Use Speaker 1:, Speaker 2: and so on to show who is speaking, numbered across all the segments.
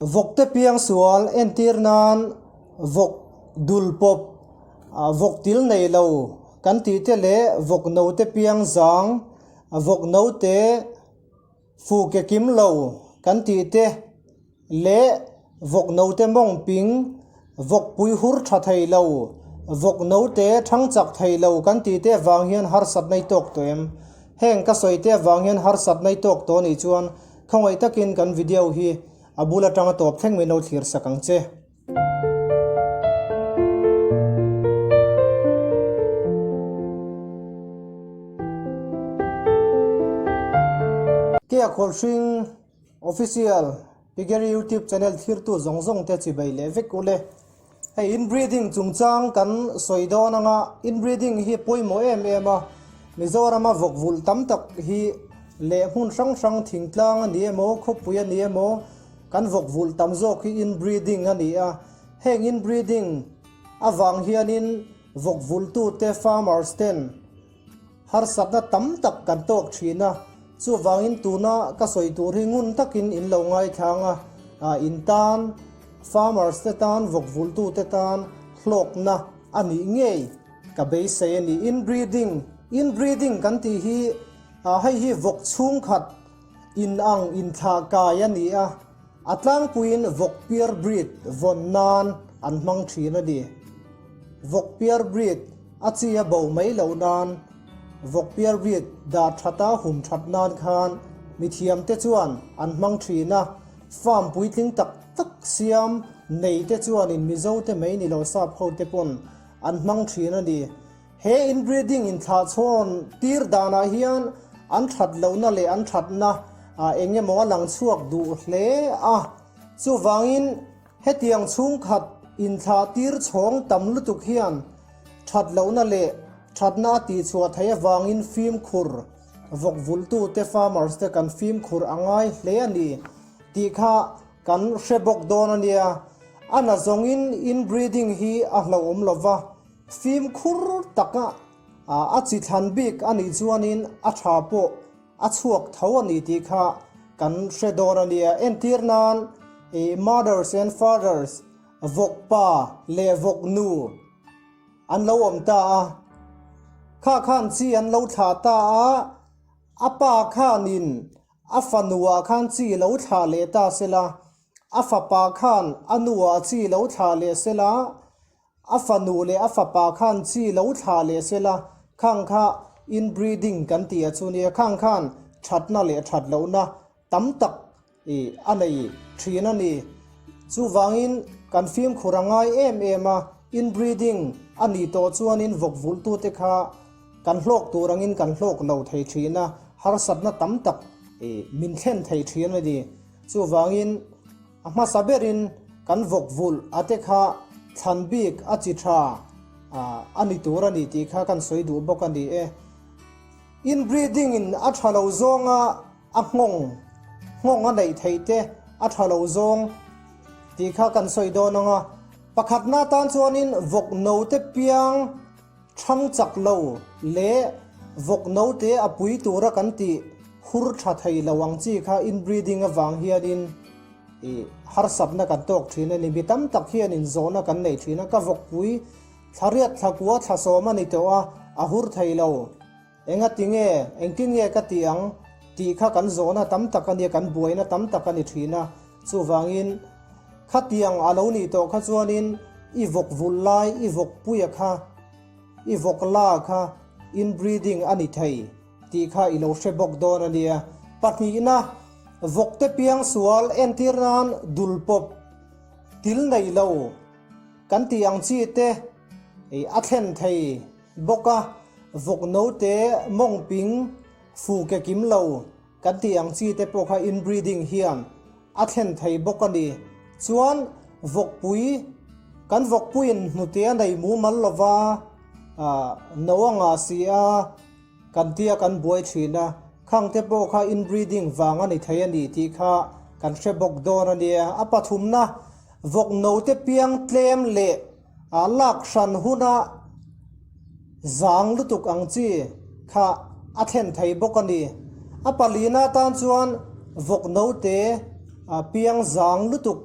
Speaker 1: Vawkte piang sual entir nan vawk dul pawp, vawk til nei lo kan tih te leh vawk note piang zang, vawk note fu ke kim lo kan tih te leh vawk note mawng ping, vawk pui hur tha thei lo, vawk note thang chak thei lo kan tih te avang hian harsatna i tawk tawh em? Heng ka sawi te avang hian harsatna i tawk tawh anih chuan Khawngaih takin kan video hi a bul atanga tawp thleng min lo thlir sak ang che. Kia Khawlhring Official Piggery YouTube channel thirtu zawng zawng te chibai leh vek ule. Hei inbreeding chungchang kan sawi dawn anga inbreeding hi pawimawh em em a, Mizorama vawk vulh tam tak hi leh hmun hrang hrang thingtlang a ni emaw khawpui a ni emaw kan vawk vulh tam zawk hi inbreeding a ni a, heng inbreeding avang hianin vawk vulhtute farmers ten harsatna tam tak kan tawk thin a, chuvangin tuna ka sawi tur hi ngun takin in lo ngaithlang a, in tan farmers te tan vawk vultu te tan hlawkna a nih ngei ka beisei a ni. Inbreeding, Inbreeding kan tih hi hei hi vawk chhungkhat in ang inthlah kai a ni a, a tlangpuiin vawk pure breed vawn nan an hmang thin a ni. Vawk pure breed A chi a bo mai loh nan vawkpiar bik dah that a hum that nan khan mithiam te chuan an hmang thin a, farm puitling tak tak siam nei te chuanin Mizo te mai ni lo sap ho te pawn an hmang thin a ni. He inbreeding inthlahchhawn tir danah hian an that lohna leh an thatna eng emaw a lang chhuak duh hle a, chuvangin Hetiang chhungkhat inthlah tir chhawng tam lutuk hian that lohna leh thatna a tihchhuah theih avangin fimkhur vawk vultute, farmers, te kan fimkhur a ngai hle a ni tih kha kan hre bawk dawn a nia. A na zawngin inbreeding hi a hlauhawm lova, fimkhur taka a chi thlan bik a nih chuanin a tha pawh A chhuak tho a ni tih kha kan hre dawn a nia. Entir nan i mothers and fathers, vawk pa leh vawk nu an lo awm ta a. Kha khan chi an lo thlah ta a, a pa khanin a fanuah khan chi lo thlah leh ta sela, a fapa khan a nuah chi lo thlah leh sela, A fanu leh a fapa khan chi lo thlah leh sela, khang kha inbreeding kan tih a chu nia, khang khan thatna leh that lohna tam tak i a nei thin a ni. Chuvangin kan fimkhur a ngai em em a, inbreeding a nih tawh chuanin vawk vulhtute kha kan hlawk tur angin kan hlawk lo thei thin a, harsatna tam tak i min thlen thei thin a ni. Chuvangin. A hmasa berin kan vawk vulh a te kha thlan bik a chi tha a ni tur a ni tih kha kan sawi duh bawk a ni e. Inbreeding in a tha lo zawnga a nghawng nghawng a neih theih te a tha lo zawng tih kha kan sawi dawn ang a. Pakhatna atan chuanin vawk note piang thang chak lo leh vawk note a pui tura kan tih hur tha thei lo ang chi kha inbreeding avang hianin ih harsatna kan tawk thin a ni. Mi tam tak hianin zawhna kan nei thin a, ka vawkpui thla riat thla kua thla sawm a ni tawh a, a hur thei lo. Enga ti nge, engtin nge ka tih ang tih kha kan zawhna tam tak a nia, kan buaina tam tak a ni thin a. Chuvangin khatiang a lo nih tawh kha chuanin i vawk vulh lai, i vawk puia kha, i vawk la kha inbreeding a ni thei tih kha i lo hre bawk dawn a nia. Pahnihna, vawkte piang sual entir nan dul pawp, til nei lo kan tih ang chi te a thlen thei. Bawk a, vawk note, mawng ping, fu ke kim lo kan tih ang chi te pawh kha inbreeding hian a thlen thei bawk a ni. Chuan vawkpui, kan vawkpuiin hnute a nei mumal lova, no a ngah si a, kan tia kan buai thin a, khang te pawh kha inbreeding vang a ni thei a ni tih kha kan hre bawk dawn a nia. A pathumna, vawk note piang tlem leh A lak hran huna zang lutuk ang chi kha a thlen thei bawk a ni. A palina tan chuan vawk note piang zang lutuk.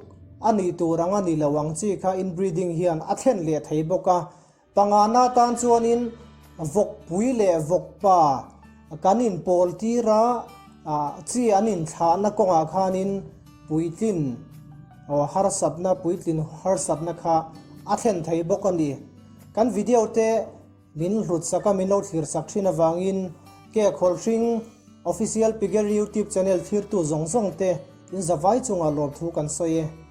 Speaker 1: A nih tur ang a ni lo ang chi kha inbreeding hian a thlen leh thei bawk a. Pangana tan chuanin vawkpui leh vawkpa kan inpawl tir a, chi an inthlahna kawngah khanin puitlin harsatna puitlin harsatna kha a thlen thei bawk a ni. Kan video te Min hlut sak a min lo thlir sak thin avangin Ke Khawlhring Official Piggery YouTube channel thirtu zawng zawng te in zavai chungah lawmthu kan sawi e.